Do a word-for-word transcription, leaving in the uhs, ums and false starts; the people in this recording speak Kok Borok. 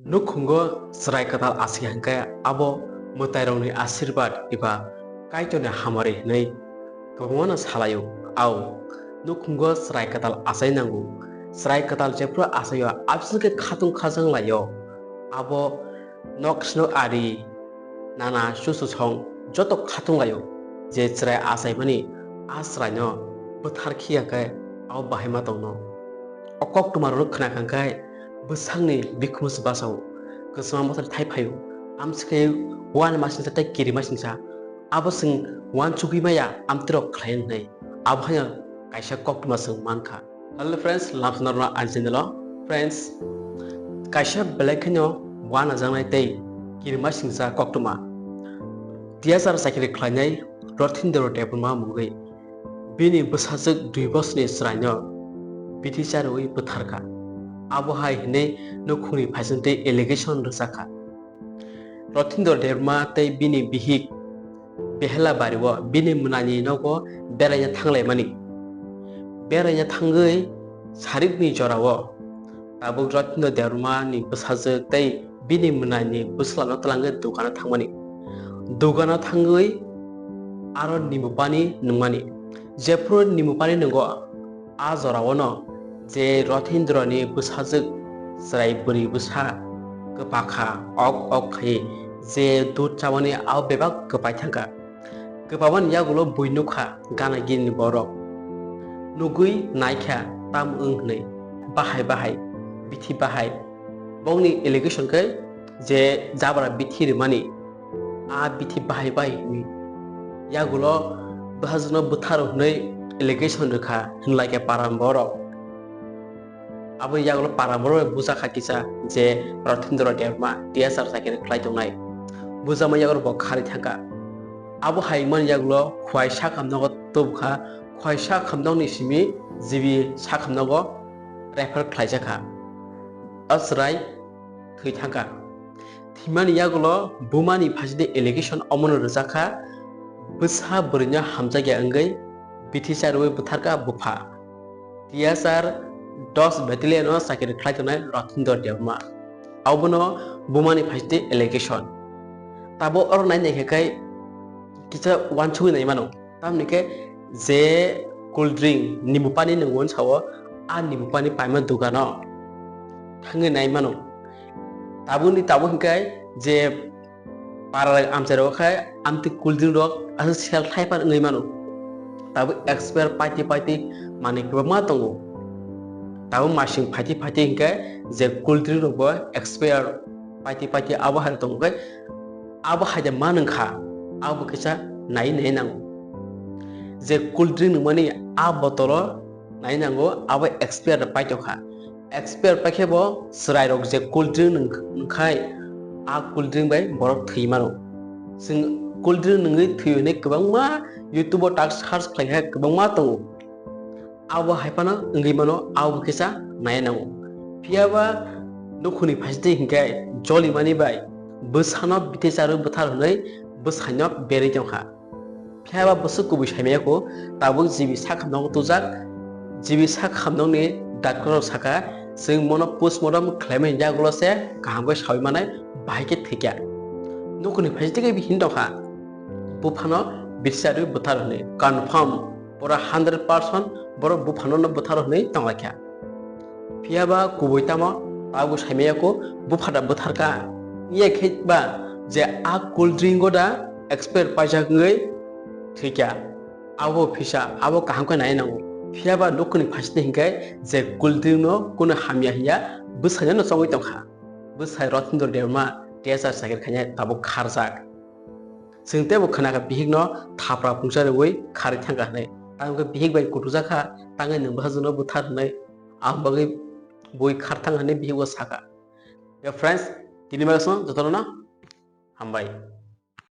Nukhungo chwrai kwtal asai hwnkhe abo mwtairokni asirwad eba Kaitorni hamari hwnwi kwbangmano salaio. Ao, nukhungo chwrai kwtal asai nango. Chwrai kwtal jephru asaio absini khe khatung khajang laio. Abo nok sinok ari nana chuchusong joto khatung laio. Je chwrai asaimani a chwraino bwthar khiya khe abo bahai ma tongno. O koktwmarokno khna kha khe bwsakni bikhumus basao kwchma mothai thai phaio. Amswkhe uan masingcha tei kiri masingcha. Abo chwng uansugwi maya amtwirok khlai wngnai. Abo haino kaisa koktwma chwng mankha. Hello friends, lamsonarno ani channel o. Friends, kaisa belai kheno uanajaknai tei kiri masingcha koktwma. T S R chakiri khlainai Rothindro Debbarma mungwi bini bwsajwk dui bosni chwraino bithi charwi bwtharkha. Abo hai hwnwi nukhungni phaisingtwi allegation rwjakha. Rothindro Debbarma tei bini bihik Behela bario bini mwnani nogo beraina thanglaimani. Beraina thangwi sarikni jorao tabuk Rothindro Debbarmani bwsajwk tei bini mwnani bwslano twlangwi dukano thangmani. Dukano thangwi aro nimupani nungmani. Jephru nimupani nungo, a jorao no je Rothindroni bwsajwk chwrai bwrwi bwsa kwpakha, ok ok khai je dud chamani abo bebak kwpai thangkha. Kwpamani yagulo bui nukha gana gini borok. Nugwi naikha tam wng hwnwi bahai bahai, bithi bahai. Bongni allegation khe je jabra bithi rwmani, a bithi bahai bahai hwnwi. Yagulo bwsajwkno bwtharo hwnwi allegation rwkha hwnlaikha paran borok. Aboni yagulo paran borok bai bujakha kisa je Rothindro Debbarma T S R chakiri khlai tongnai. Bujakma yagulo bo kharwi thangkha. Abo hai wngmani yagulo Khwai sakhamnogo tubukha, Khwai sakhamnokni simi G B sakhamnogo refer khlaijakha. O chwrai thwi thangkha. Thwimani yagulo bumani phaisingtwi allegation omono rwjakha, bwsa bwrwino hamjakya wngwi bithi charwi bwtharkha bupha. T S R dos battalion o chakiri khlai tongnai Rothindro Debbarma. Abono bumani phaisingtwi allegation. Tabuk oro nai naikha khe kisa uansugwi nai mano. Tamni khe je cool drink nimu pani nung uansao, a nimu pani paima dukano thangwi nai mano. Tabukni tabuk hinkhe je para amchairok khai amtwi cool drink rok aswk sel thaipan wngwi mano. Tabuk expire paiti paiti manwi kwbangma tongo. Tabuk masing phaiti phaiti hinkhe je cool drink rokbo expire paiti paiti abo hai tongo khe abo hai de ma nung kha, abo kisa nai nai nango. Je cool drink nungmani a botolo nai nango, abo expire paitokha. Expire paikhe bo chwrairok je cool drink nung-, nungkhai, a cool drink bai borok thwi mano. Chwng cool drink nungwi thwi hwnwi kwbangma YouTube o tak search khlai khe kwbangma tongo. Abo hai phano wngwi mano, abo kisa nai nango. Phiya ba nukhungni phaisingtwi hinkhe jolimani bai bwsano bithi charwi bwthar hwnwi bwsaino berwi tongkha. Phiya ba bwswk kubui saimaya kho, tabuk G B sakhamnogo tubujak. G B sakhamnokni doctor rok sakha, chwng mono postmortem khlaimani yagulo se kaham khe saui manai, bahai khe thwikya. Nukhungni phaisingtwi khe bihini tongkha, buphano bithi charwi bwthar hwnwi confirm. Pura hundred percent borok buphano no bwtharo hwnwi tonglaikha. Phiya ba kubui tamo tabuk saimaya kho buphada bwtharkha. Iya khe ba je a cool drink o da expire paijak wngwi thwikha. Abo phisa, abo kaham khe nai nango. Phiya ba nukhungni phaisingtwi hinkhe je cool drink no kunu hamya hinya bwsaino no chongwi tongkha. Bwsai Rothindro Debbarma T S R chakiri khainai tabuk kharjak. Chwng teibo khna kha bihikno thapra pungsa rwui kharwi thangkha hwnwi. Tamo khe bihik bai kutujakha, tangwi nwng bwsajwkno bwthar hwnwi. Aboni bagwi bui khar thang hwnwi bihikbo sakha. Ya friends, tini bagwi jotono hambai.